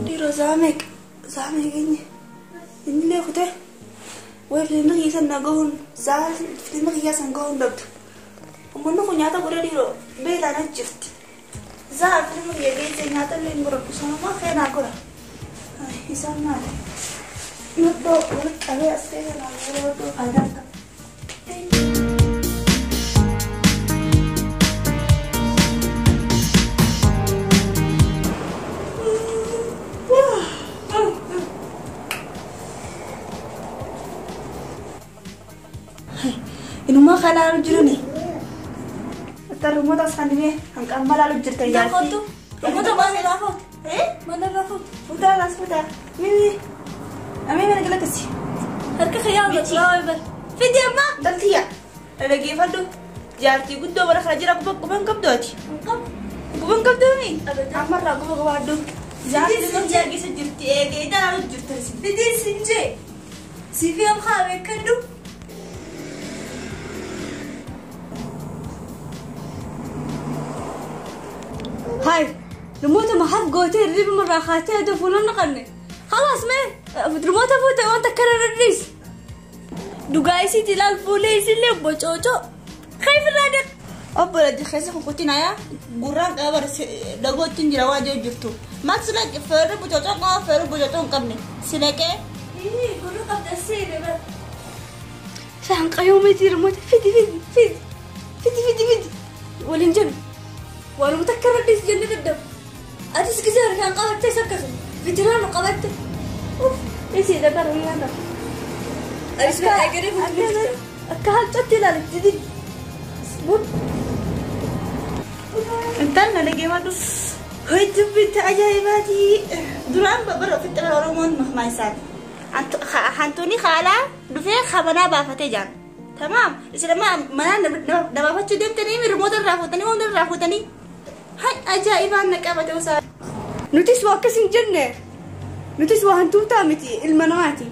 Dhiiroo zaameeq zaamee geenye innillee kutee wayi fiilmii kiyya san nagahuun zaa fiilmii kiyya san gahuun dhabdu. Uummanni kun nyaata godhe dhiiroo beelaan as jirti. Zaa fiilmii kiyya geesse nyaata illee hin godhadhu sanumaa keenaa godha. Isaan maali? Iddoo walitti qabee as keessa naannoo iddoo faayidaa qaba. Inuma kanaan jirani. Tarrumoota asxaan hanqaan malaalu jirtan jaartii. Remoota mana irraa fuute. Eh? Mana irraa fuute. Fuutaa laas fuutaa. Mimi. Amee mana galakasi. Harka kiyyaa hojjetu bar. Fidi amma daltiyya. Dhaggeeffadhu. Jaartii guddoo bara kana jira guba guban qabdooti. Guban qabdoomi. Ammarraa guba qabaadhu. Jaartii guddoo keessa jirti eegee ilaalu jirti. Fidi sinjee. Sifi am haa beekadhu. هاي ريموت ما حد قوتي الريب مرة خاتي هدو فلان نقلني خلاص ما ريموت فوت وانت كرر الريس دوغايسي تلال فوليسي اللي بوچوچو خايف الرادق Obbo Laddi keessa kukutinaya gurraan qaba dhagootti jira waa jiru jirtu. Maal sila feerri bocoocoo qaba feerri bocoocoo hin qabne silaqee. Gurra qabda seene bar. Saan qayyoomeeti remoota fidi fidi fidi fidi fidi fidi waliin jennu. Waanuma takka irra dhiis jennee dadhabu. Atis gisee harkaan qabattee akkasuma fijiraan qabatte. Uff Isii dabar nyaata. Anis egeree fuuldura Akka halcatti ilaali didi. Intalli na dhaggeeffadhu. Hojii bitta ajaa'ibaati. Duraan bara ofitti bara Oromoon mahmaa isaati. Hantuunni haalaa dhufee kabanaa baafatee jaan. Tamaam. Isin amma manaa na baafachuu deemtanii rimoota irraa fuutanii hunda irraa fuutanii. Hai ajaa'ibaan na qabate usaa. Nutis waa akkas hin jenne. Nutis waa hantuutaa miti ilma namaati.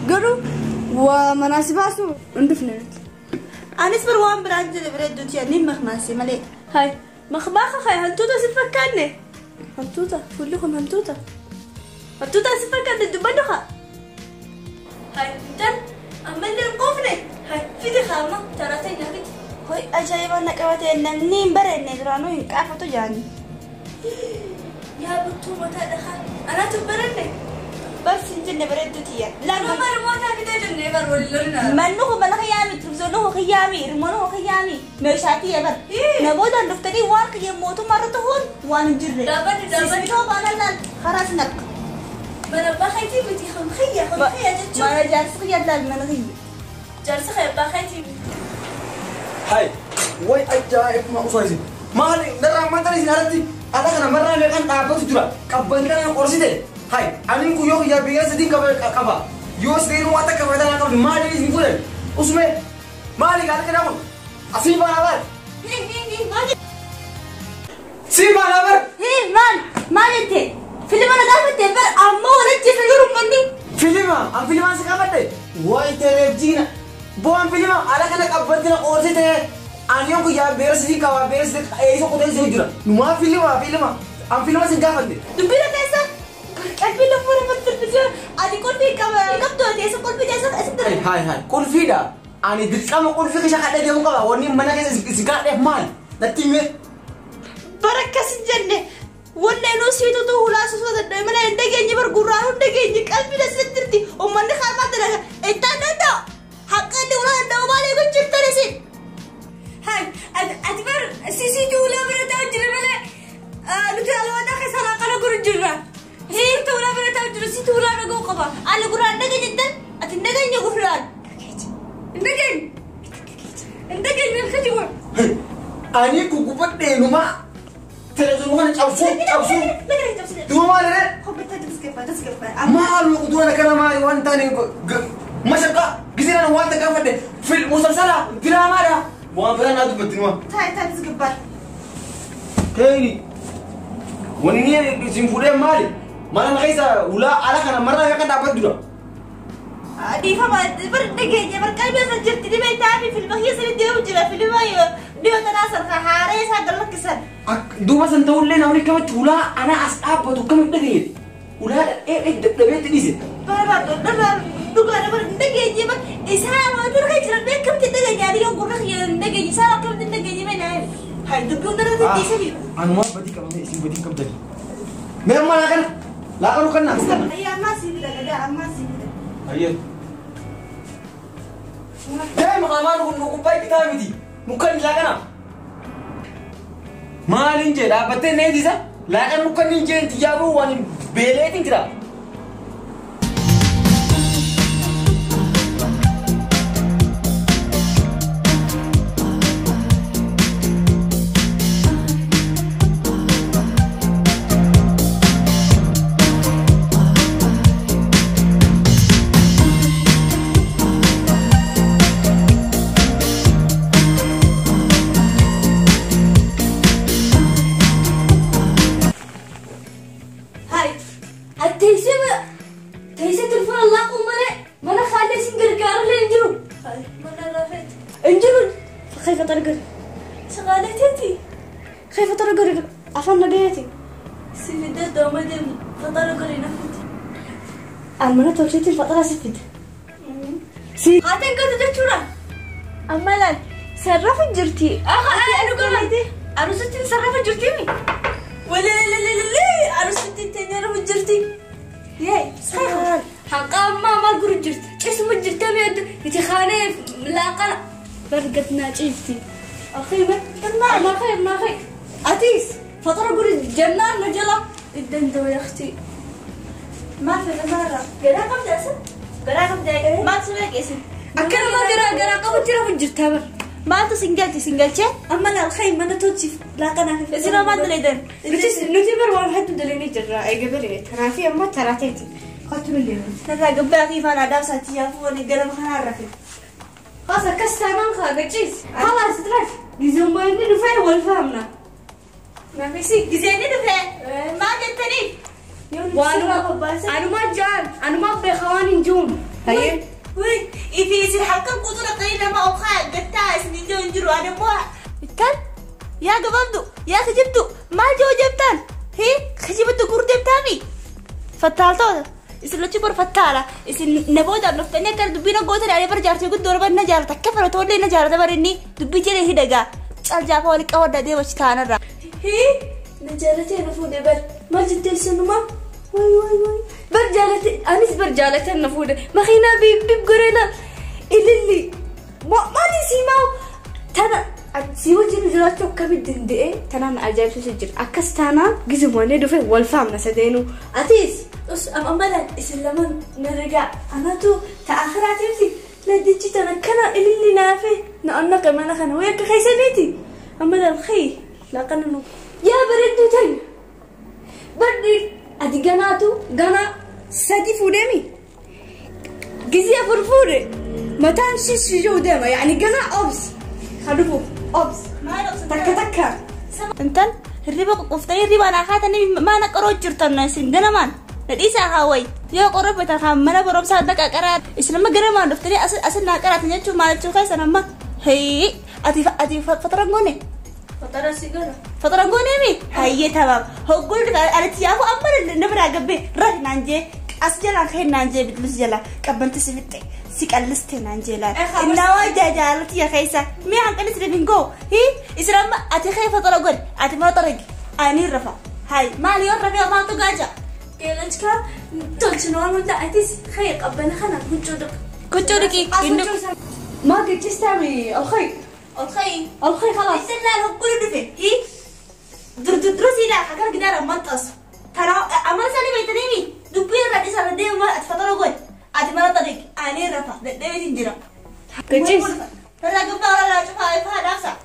Garuu waa manaa si baasu hin dhufne nuti. Anis bar waan biraan jedhe bareedduuti ani mahmaase malee. Hai makmaaqa kai hantuuta si fakkaanne. Hantuuta fuulli kun hantuuta. Hantuuta si fakkaanne dubbadhu haa. Hai intal ammallee hin quufne. Hai fidi haama taraa teenya fidi. Hoi ajaa'ibaan na qabate namni hin bareedne duraanuu hin qaafatu jaani. Yaa buttuu mataa dhahaa anaatu baranne. Bar sin jenne bareedduuti yaa. Lama remoota fidee jennee bar waliin lolina. Manni kun mana kiyyaami, turzoonni kun kiyyaami, hirmoonni kun kiyyaami, meeshaatii yaa bar. Namoota dhuftanii waan kiyya mootummaa irra ta'uun waan hin jirre. Dhaabbanni dhaabbanni. Sisitoo baanaan laal karaa sin harka. Mana abbaa keetii miti kan kiyya jechuun. Mana jaarsi kiyya laal mana kiyya. Jaarsi kiyya abbaa keetii miti. Hai, way ajaa'ibuma osoo isin. Maali narraa maanta isin alatti ala kana marraa meeqaan dhaabbatu jira. Qabbanni kana qorsite. Hai, ani kun yoo kiyyaa biyya sadiin qaba. Yoo sideen waan takka faayidaa naa qabdu maali isin fuudhan? Usume maali gaala kana kun? Asii baanaa bar. Sii baanaa bar. Hii maal maal jette? Filima na gaafatte bar ammoo walitti jirra yeroo uummanni. Filima, an filimaan si gaafadhe. Way televijiina. Bu'aan filima ala kana qabbanti na qorsite. Ani yoo kiyyaa biyya sadiin qaba biyya sadiin eessa qotee isin jira. Numaa filima filima. An filima sin gaafadhe. Dubbina keessa qalbii lubbuu namatti turfisee ani qulfii qaba qabdu teessa qulfii teessa asitti Hai hai hai qulfiidha. Ani dirqama qulfii keessa kadhee deemu qaba. Wanni mana keessa si kadheef maali? Natti himee. Bara akkas hin jenne wanni nuu siitutu hulaasisuu danda'e malee hin dhageenye bar gurraan hin dhageenye qalbii asitti jirti uummanni kaamaa dalaga ittaan danda'u haqqa inni ulaa danda'u maal eegu jirtan isin. Hai ati bar sisiitu ulaa bira taa'u jira malee nuti alwaadaa keessa laaqana gurru jirra. Situ ulaa bira taa'u jira situ ulaa dhaga'u qaba. Ani gurraan dhageenye jettan ati hin dhageenye gurraan. Hin dhageenye. Hin dhageenye harka jiru. Ani gugubadhee numaa televiziyoon kana cabsuu cabsuu. Duuba maali ree? Maal du'a kana maali waan taane mashaqaa gisee waan takka gaafadhe musalsala diraamaadha. Waan biraa naa dubbatti numa. Taa'e taa'e tasgabbaa. Teeni wanni ni isin fuudhee maali? Mana keessa ulaa ala kana marraa meeqa dhaabbatu jira? Dhiifama bar dhageenya bar qalbii asirra jirti dhibee taa'ee filma keessa deemu jira filma Dhiyoo tanaa sarka haaree isaa gallakkisan. Duuba san ta'ullee namni akkamitti ulaa ana as dhaabbatu akkamitti dhagaye? Ulaa dhadhee dadhabeetti dhiise. Barbaadu dhugaa bara dhageenye bara isaa waan irra jiran akkamitti dhageenye ani yoo gurra kiyya hin dhageenye isaa akkamitti dhageenye mee naa hay dubbii hunda irratti dhiisanii. Anumaa badii qabamee isin badii qabdani. Mee amma laaqana laaqanu kannaa. Ayyaa ammaa sii fida gadaa ammaa sii fida. Ayyee. Daa'ima qaamaan kun gubbaa bitaa miti. Mukaan laaqana. Maaliin jee dhaabbattee neetisa laaqan mukaan hin jeen xiyyaabuu waan beeleetiin jira. أنا توليت الفترة سفد. سي. هاتين كنت تشورا. أما لا سرف جرتي. أنا قلت أرسلتي سرف جرتي مي. ولا لا لا لا لا أرسلتي تنرف جرتي. ياي صحيح. حقا ما قرر جرت. اسم جرتي مي يتخانف لاقنا برقتنا شفتي. أخي ما ما خير ما خير. أتيس فترة قرر جنان نجلا. الدندو يا أختي. ما في مرة قرا قبل أسد قرا قبل ما تسمعك اسم أكل ما قرا قرا قبل ترى وجرتها بر ما تسنجلتي سنجلتي أما لا الخيم ما نتوتي لا قنا إذا ما دليدن نتي بر وان حد دليني جرا أي قبلي ترى في أما ترى تيتي قتل اللي ترى قبل كيف أنا دارسة تيافوني قلم خنارفي خلاص كسر خا جيس خلاص ترى يزوم بيني نفعل والفهمنا ما في شيء زين نفع ما جتني وأنا ما جان أنا ما بخواني نجوم هاي وي إذا يصير حكم قدرة قليلة ما أبغى قطع سنجون جرو أنا مو كان يا قبضو يا خجبتو ما جو جبتان هي خجبتو قرد جبتامي فتالتو يصير لو تبر فتالة يصير نبودا نفتني كر دبينا قوتنا على برجع تقول دور بنا جارة كفر تولي نجارة برني دبي جري هدقة أرجع فولك أوردا دي وش كان الرا هي نجارتي نفودي بر ما جبت السينما واي واي واي برجالتي أنيس برجالتي النفودة ما خينا بيب قرينا اللي ما لي سيماو تنا سيوجي نجراتو كم الدندئة تنا أنا أجايب سجل أكستانا جزموني دفع والفهم نسدينو أتيس أس أم أملا إسلام نرجع أنا تو تأخر عتيبتي لا ديجي تنا كنا اللي نافي نأنا كمان خنا وياك خيسنيتي أملا الخي لا قننو يا بردو تاني بردي أدي جناتو جنا سدي فودمي جزية فرفورة ما تمشي شجو دما يعني جنا أبس خلوه أبس تكا تكا انتن الربا قفتي الربا أنا خاتني ما أنا قروج جرتنا سن جنا مان نديسا هاوي يا قرب بتاع ما أنا برب صادق أقرأ إسلام جنا مان دفتري أصل أصل نقرأ تنجح ما تشوف خيس أنا ما هي أتي أتي فترة قوني فترة سيجارة فترة قوني مي هاي تمام هو قول أنا تيافو أمر النبرة قبي رح نانجي أسجل عن خير نانجي بدلس جلا قبل تسفتي سيكالستي نانجي لا إنه جالتي يا خيسة مي عن قلت ربينجو هي إسلام أتي خير فترة قول أتي ما طريق أني رفع هاي ما لي رفع ما تقاجا كيلنشكا تلشنو أنا أتيس خير قبل خنا كنت كنت لك ما قلت تستعملي الخير الخي الخي خلاص استنى لهم كل دفع هي دروسي لا حكر قدارة ما تص ترى أمر سالي بيتنيمي دبي رأي سالي دي ما أتفطر قول أتمنى طريق أنا رفع دي تنجرا كجيس ترى قبل ولا شوف هاي فها نفسها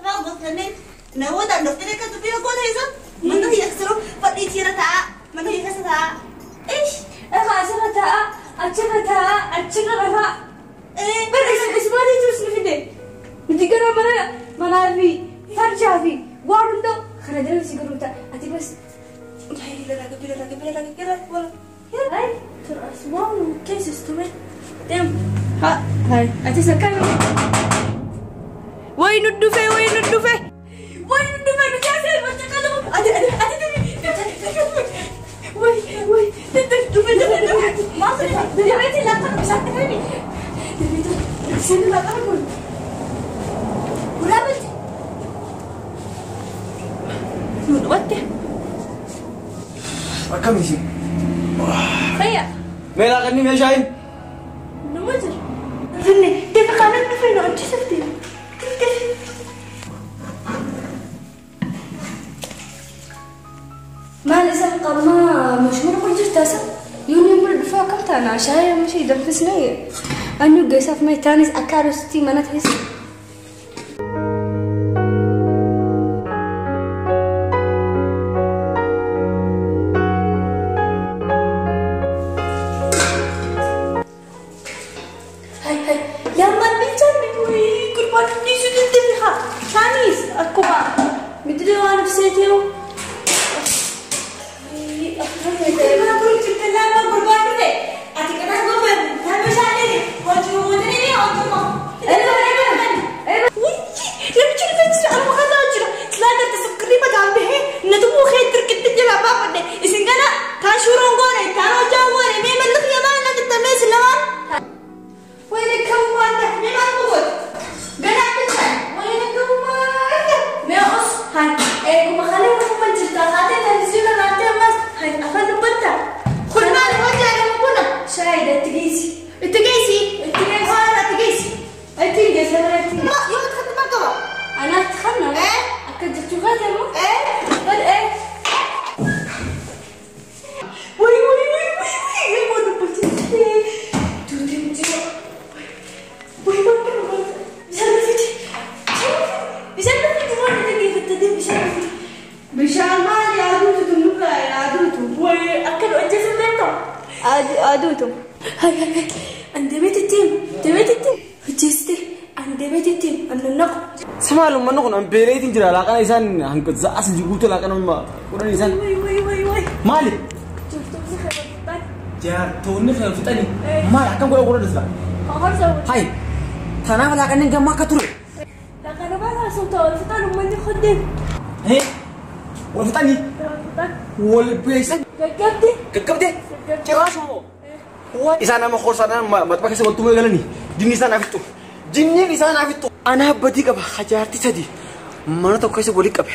ما قلت لني نود أن نفترق دبي قول هيزا منو يكسروا فدي تيرة تاع منو يكسر تاع إيش أخا تاع أتشرة تاع أتشرة رفع إيه بس إيش ما تجوز نفيده بدي قرا مرة منافي فرجع في وارندو خرجنا سيجارة تاع أتي بس هاي لا لا قبل لا قبل لا قبل ولا هاي ترى أسمعه كيس استمر تم ها هاي أتي سكر Way nu dhufe way nu dhufe. Way nu dhufe nu jaasee bakka qalama. Ati ati ati way way dhufe dhufe dhufe. Maal deemeeti lafa bishaan dhufeeni. Deemeeti bishaan lafa kun. Waraabatti. Nu dhufatte. Akkam isin? Fayyaa. Mee laaqanni meeshaa hin? Nama jira. Finne deefi kanan dhufe nu ajjeesifte. Maal isaan qaama mashhuura kun jirta isa? Yoon bira dhufee akkam taana shaayii mashii danfisnee annu geessaaf mee taanis akka aroositti mana teessa. Hai hai yaa bilchaan gurbaan dhiisuu dandeenye haa taanis akkuma midire waan ibseeteewu. Aduutu. Samaal uummanni kun beeleetiin jira laaqana isaan hanga za'as guutuu laaqana kudhan isaan. Maali? Jaartonni kan fixanii maal akkam godha godhan isla? Hai kanaaf laaqanni gamma akka ture. Laaqana baala sulta wal fixan uummanni hodheen. Wal fixanii? Wal beesan. Gaggabde. Gaggabde? Cirraashumoo? Isaan nama horsaadhaan maxxanfa keessa waltumuu eegalanii jinni isaan afixxu. Jinniin isaan afixxu. Anaa badii qaba hajaartii sadi mana tokko keessa walii qabe.